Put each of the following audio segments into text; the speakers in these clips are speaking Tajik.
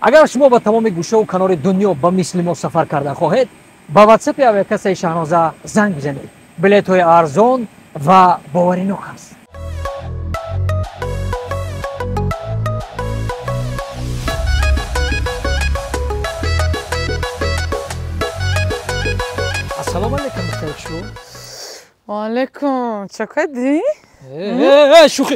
Агар шумо ба тамоми гӯшаву канори дунё ба мисли мо сафар кардан хоҳед, ба ватсапи авиакассаи Шаҳноза занг бизанед. Билетҳои арзон ва боваринок аст. Ассалому алайкум, духтари хушрӯ. Ва алайкум. Чӣ кардӣ? Шӯхӣ.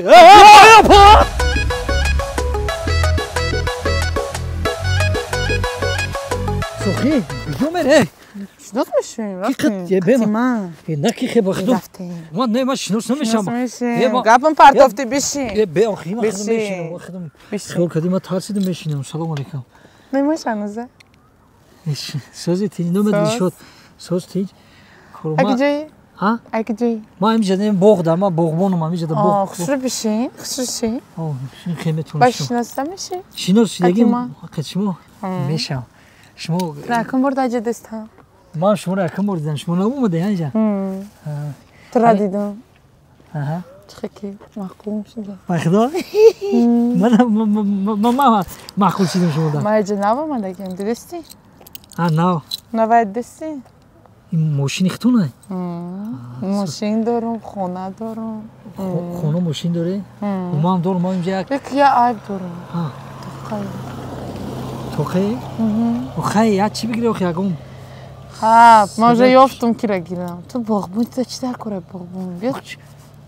Шӯхӣ, куҷо мере? Шинос мешавем, рафтем. На ки хе бахду. Ман не, ман шинос намешавам. Гапам партофтӣ, бишин. Бе, охи, ман худам мешинам, ман худам. Хиёл кардӣ, ман тарсидам, мешинам. Салому алайкум. Мемони Шаҳноза? Сози тинҷ, номат Дилшод. Соз тинҷ. Ай куҷоӣ? Ҳа? Ай куҷоӣ? Ман ҳамиҷа боғ дорам, ман боғбонам, ҳамиҷа боғ. Хушрӯ бишин, хушрӯ шин. Хе метавонам. Ба шинос намешӣ? Шинос шудагӣ ҳақиқат шумо мешавам. Шумо якум бор дар ҷа дистам. Ман шуморо якум бор дидам, шумо наомаде инҷа? Тура дидам. Чӣ ки маъқул шуда. Ба худо? Ман маъқул шудам шумода. Ман инҷа нав омадагиам, дидистӣ? А, нав. Навай дидистӣ? Ин мошини хитона? Мошин дорум, хона дорум. Хона мошин дорӣ? Ман дорум, ман инҷа як. Як я айб дорум. Тоқай. Тоқай? Охай, я чӣ бигирӣ охи ягон? Ха, ман уже ёфтум кира гирам. Ту боғбон, ту чӣ дар кора боғбон? Биё.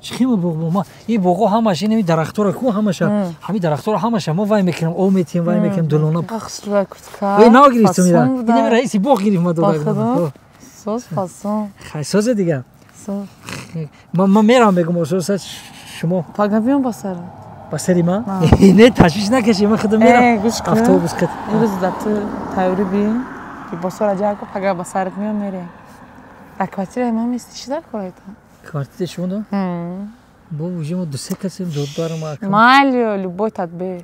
Чӣ хима боғбон? Ма ин боғҳо ҳамаш ин дарахтора ку ҳамаша, ҳамин дарахтора ҳамаша мо вай мекунем, об метиҳем, вай мекунем, дулона. Хушрӯ куртка. Эй, нав гирифтум ира. Ин раиси боғ гирифт ма дода. Соз фасон. Хай, созе дигар. Соз. Ман мерам мегум, соз шумо. Пага биём ба сарат. Ба сари ман? Не, ташвиш накаши, ман худам мерам. Автобус қат. Имрӯз дар ту тайёрӣ би, либосҳоро ҷамъ кун, пага ба сарат меом мерем. Дар квартираи ман мести, чӣ дар кораи ту? Квартираи шумо да? Бо уже мо ду се касем, додарам акам. Майли, любой тадбир.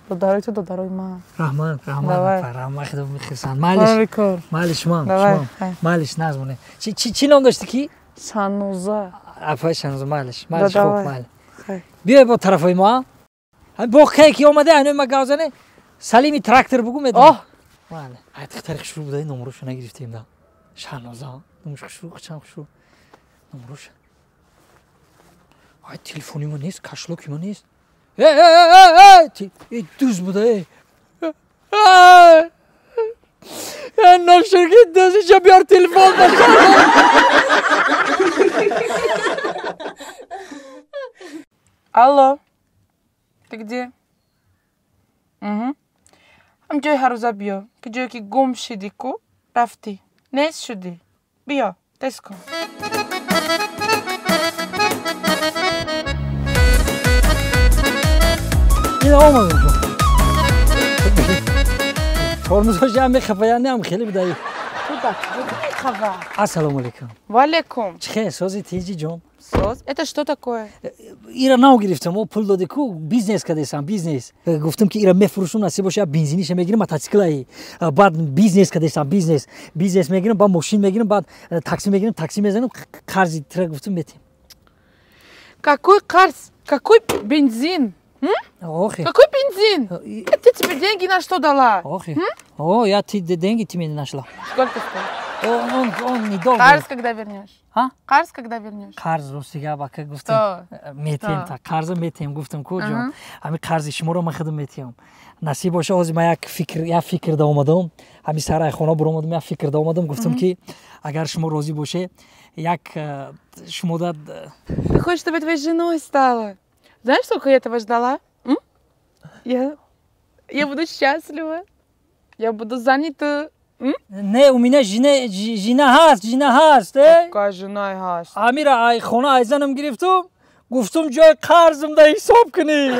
Додарои ту додарои ман. Раҳмат, раҳмат, раҳмат, худо мехирсанд. Майлиш, майлиш шумам, шумам. Майлиш назмоне. Чӣ ном дошти ки? Шаҳноза. Апай Шаҳноза, майлиш, майлиш, хуб, майли. Биёй бо тарафои мо, а? Боғ кае ки омада, ҳанӯи ма гавзане, Салими трактор бугу медонам. Бале. Ай духтари хушрӯ буда, номроша нагирифтем да. Шаҳноза, номаш хушрӯ, чанд хушрӯ. Номроша. Ай телефони ма нест, кашлоки ма нест. Эй, эй, эй, эй, дуз буда, эй. Эй, ноширки дузиша биёр телефон ба Шаҳноза. Алло, ты где? Угу. Ам ҷои ҳаррӯза биё, ки ҷое ки гум шидӣ ку, рафтӣ, нест шудӣ. Биё, тез кун. Ин омадам. Тормозҳош ям мехапа, я неам хеле будаи. Ту дар куҷо мехава? Ассалому алайкум. Ва алайкум. Чӣ хел, сози тинҷи ҷон? Соз? Это что такое? Ира нав гирифтам, о пул доди ку, бизнес кардесам, бизнес. Гуфтам ки ира мефурӯшам, насиб боша, бензиниша мегирам, мотоциклаи. Баъд бизнес кардесам, бизнес. Бизнес мегирам, баъд мошин мегирам, баъд такси мегирам, такси мезанам, қарзи тира гуфтам метем. Какой қарз? Какой бензин? Охи. Какой бензин? Ты тебе деньги на что дала? Охи. О, я ты деньги тебе не нашла. Сколько стоит? Он недолго. Қарз когда вернешь? А? Қарз когда вернешь? Қарз ростига бака гуфтам. Метем та қарз метем гуфтам ку ҷон. Ҳами қарзи шуморо ман худам метем. Насиб боша, ҳозир ман як фикр, як фикр да омадам. Ҳами сарай хона буромадам, як фикр да омадам, гуфтам ки агар шумо розӣ боше, як шумо да. Ты хочешь, чтобы я твоей женой стала? Знаешь, сколько я этого ждала? Я буду счастлива. Я буду занята. Не, у меня жена, жена ҳаст, жена ҳаст, э? Какая жена ҳаст? Амира, ай хона ай занам гирифтум, гуфтум ҷои қарзм да ҳисоб кунӣ.